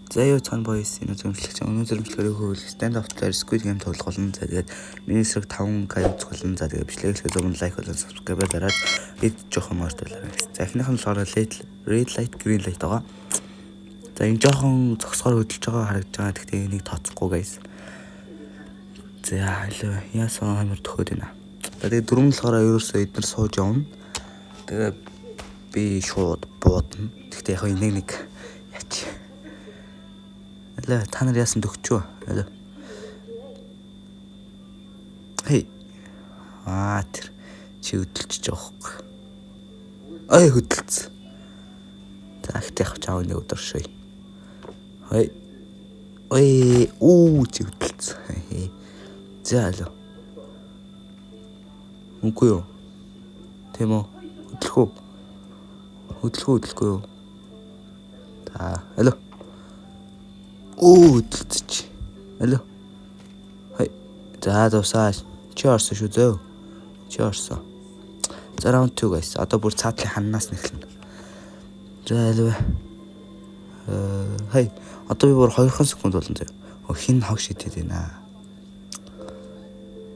За юу цан boys, энэ зөвмөлөгч өнөөдөр бичлэгээр хөвөл Standoff дээр Squid Game тоглох болно. За, тэгээд миний эсрэг 5K үзэх болно. За, тэгээд бичлэг эхлэхэд зөвхөн like болон subscribe дараад эд жоохон морд байлаа. За, эхнийх нь болохоор red light, green light байгаа. За, энэ жоохон зогсохоор хөдөлж байгаа харагдаж байгаа. Гэхдээ энийг тооцохгүй, guys. За, илүү яасан амар төхөөд байна. За, тэгээд дөрөв нь болохоор ерөөсөө эднэр сууж явна. Тэгээд би шууд буудна. Гэхдээ яг энийг нэг яач. Алаа, та нар яасан төгчөө? Алаа. Хей. Аа, тэр чи хөдөлчихөж байгаа хөөх. Ай, хөдөлцсөн. За, ихтэй явах чаав нэг өдөр шээ. Хей. Ой, уу, чи хөдөлцсөн. За, алаа. Үгүй юу? Тийм үү? Хөдлөх үү? Хөдлөх үү, хөдлөхгүй юу? За, алаа. Оо, хөдөлцөж. Алло. Хай. За, дуусаа. Чи орсон шүү зөө. Чи орсон. За, round 2, guys. Одоо бүр цаатлын ханнаас нэхлэнэ. За, алив. Хай. Одоо би бүр 2 секунд болно зөө. Хин хог шидэд байна.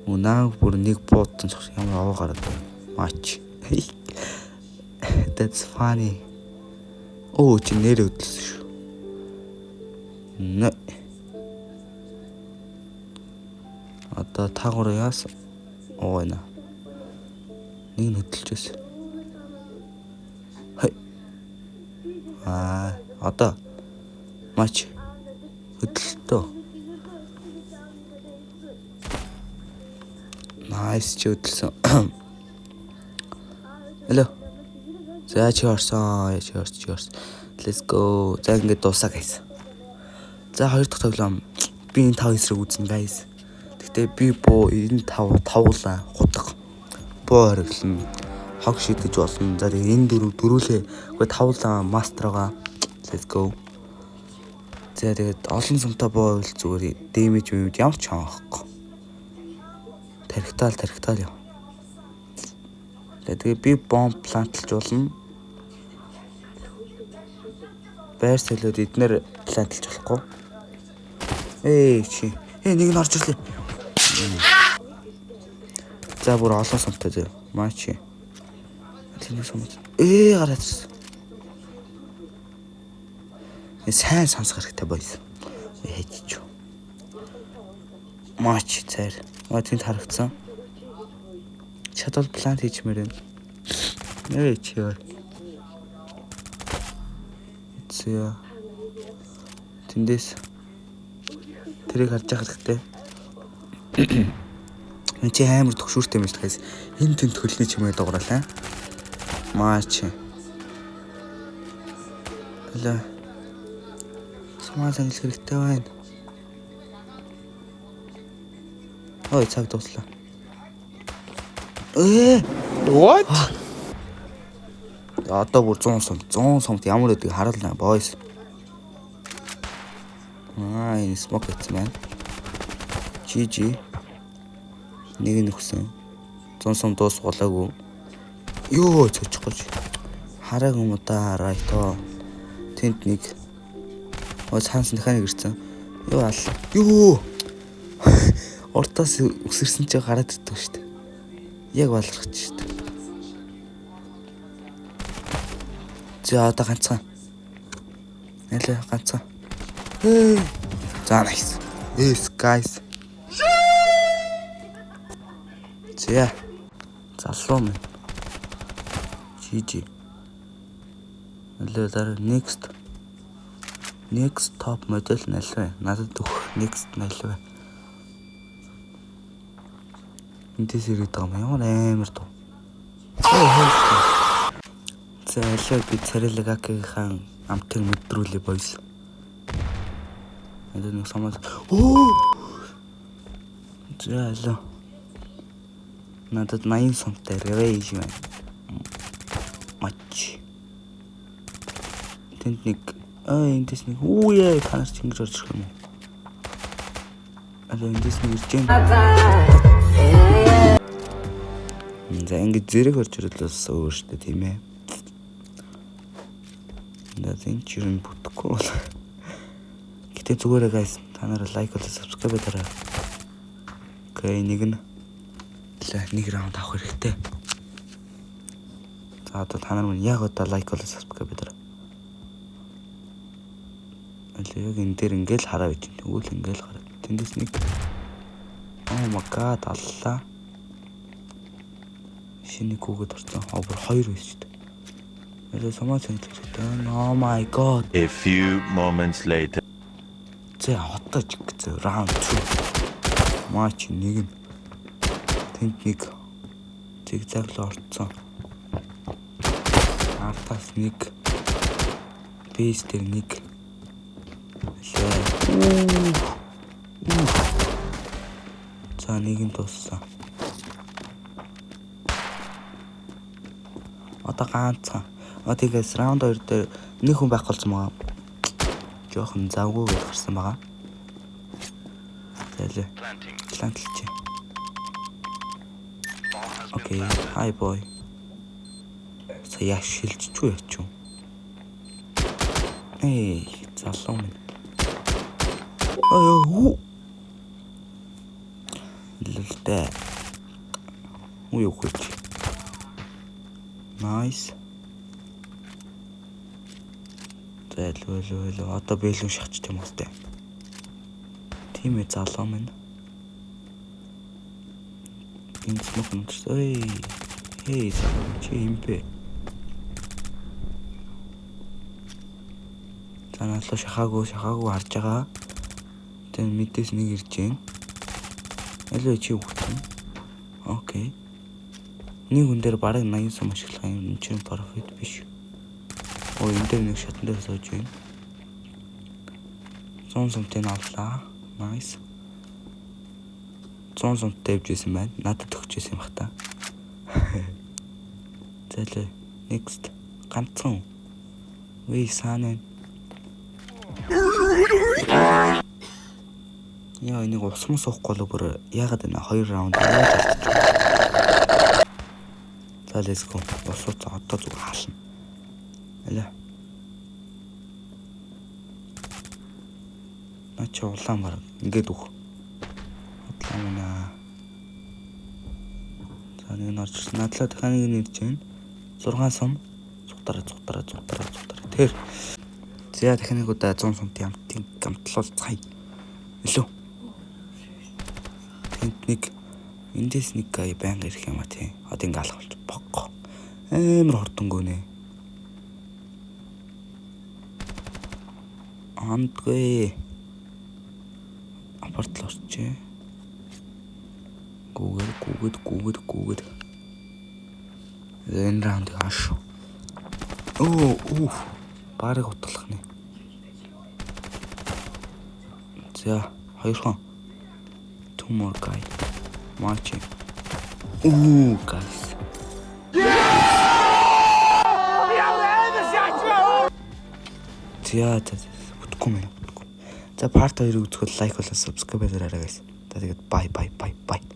Унаа бүр нэг буудсан цогс ямар овоо гараад байна. Мач. That's funny. Оо, чи нэр хөдөлсөн шүү. Нэ. Одоо та гурав яасан? Оо, байна. Нэг нь хөдөлжээс. Хай. Аа, одоо мач хөдөлтөө. Nice, чи хөдөлсөн. Hello. За, чи орсон. Чи орсон, чи орсон. Let's go. За, ингээд дуусаа, guys. За, хоёр дахь тоглоом, би энэ тав эсрэг үзнэ, guys. Гэхдээ би буу энэ тав тавуулаа хутга. Буу хориглоно. Хог шидэж болно. За, тэгээ энэ дөрөв дөрүүлээ. Үгүй, тавуулаа мастер байгаа. Let's go. За, тэгээд олон сумтай буу байвал зүгээр damage юм ямар ч хаахгүй. Тархитаал тархитаал яв. Тэгээ би бомб plant лж болно. Байр солиод эднэр plant лж болохгүй. Эй, чи. Ээ, нэг нь орж ирлээ. За, бүр олон сумтай зөө. Маа чи. Нэг сум. Ээ, гараад ирсэн. Энэ сайн сонсох хэрэгтэй, boys. Хайчих. Мач цайр. Маа, тэнд харагдсан. Чадвал plant хийчмээр байна. Эй, чи яа. Эцээ. Тэндээс тэрийг харж явах хэрэгтэй. Энд чи амар төгшүүртэй юм шиг, guys. Энэ тэнд хөлний чимээ дугуураалаа. Маа чи. Алаа. Сумаа ангил хэрэгтэй байна. Ой, цаг дуслаа. Ээ. What? Одоо бүр 100 сум. 100 сумт ямар өгдөг харуулна, boys. Аа, энэ smoke хийсэн байна. GG. Нэг нь өгсөн. 100 сум дуусгалаагүй. Йоо, цочихгүй. Хараагүй юм да, right оо. Тэнд нэг. Ой, цаанаас дахиад нэг ирсэн. Юу ал. Юу. Уртаас үсэрсэн чи гараад ирдэг шүү дээ. Яг балархаж шүү дээ. За, одоо ганцхан. Нэлээ ганцхан. За, nice. Yes, guys. За. Залуу минь. GG. Нэлээ дараа next. Next top model нэлээ. Надад өгөх next нэлээ. Эндээс ирээд байгаа юм. Ямар амар дуу. За, алиа, би царилэг АК-ийн амтыг мэдрүүлээ, boys. Энэ нэг самал. Оо! За, алиа. Надад 80 сумтай revenge байна. Мач. Тэнд нэг, ай, эндээс нэг, үү яа, та нар ч ингэж орж ирэх юм уу? Алаа, эндээс нэг ирж байна. За, ингэж зэрэг орж ирэл бас өөр шүү дээ, тийм ээ. За, энэ ч юм бүтэхгүй бол. Гэтэ зүгээрээ guys, та нараа like болон subscribe дараарай. Okay, нэг нь нэг раунд авах хэрэгтэй. За, одоо та нар минь яг одоо like болон subscribe дараа. Аль яг энэ дээр ингээл хараа гэж. Тэгвэл ингээл хараа. Тэндээс нэг. Oh my god, аллаа. Шинэ гүгэд орсон. Аа, бүр хоёр байсан шүү дээ. Арай сумаа цэнгэлэх хэрэгтэй. Oh my god. A few moments later. За, одоо ч гэсэн раунд 2. Матч нэг нь. Тэнд нэг зигзаг л орцсон. Артаас нэг. Base дээр нэг. Лээ. За, нэг нь дууссан. Одоо ганцхан. Одоо тэгээс раунд 2 дээр нэг хүн байх болсон байгаа. Жохон завгүй гэж гарсан байгаа. За лээ. Plant лчих. Okay, hi boy. За, яа шилжчихгүй яач юм. Эй, залуу минь. Ой, хүү. Лэлтэй. Үе үхэж. Nice. За, илүү илүү илүү. Одоо бэлэн шахчих юм уустай. Тийм ээ, залуу минь. Энэ smoke нүрс. Ой. Хей, залуу чи юм бэ? За, надлуу шахаагүй шахаагүй харж байгаа. Тэр мэдээс нэг ирж байна. Аль чи үхсэн. Okay. Нэг хүн дээр бараг 80 сум ашиглах юм чинь profit биш. Ой, энэ дээр нэг шатан дээр сууж байна. 100 сумтай нь авлаа. Nice. 100 сумтай явж исэн байна. Надад өгч исэн юм бах та. За лээ. Next. Ганцхан. Үе саана. Яа, энийг ус мус уухгүй бол бүр яагаад энэ хоёр раунд яаж алдчих. За, let's go. Ус ууц одоо зүгээр хаална. Аля. Наа чи улаан баг ингээд өг. Удлаа мэнэ. За, нэг нь орж ирсэн. Надлаа дахиад нэг нь ирж байна. 6 сум. Цугтараа цугтараа цугтараа цугтараа. Тэр. За, дахиад нэг удаа 100 сумт ямтын гамтлуулцгаая. Илүү. Тэнд нэг, эндээс нэг гай байнга ирэх юм а тий. Одоо ингээ алах болж богко. Амар хурдангөө нэ. Андгүй. Апарт л орчээ. Гүгэд гүгэд гүгэд гүгэд. Энэ раундыг ааш. Оо, уф. Барыг утгалах нэ. За, хоёрхон. Two more guy. Матч. Ooh, guys. За, за, бүтэхгүй мэн бүтэхгүй. За, part 2-ыг үзэхэд like болон subscribe дараарай guys. За, тэгээд bye bye bye bye.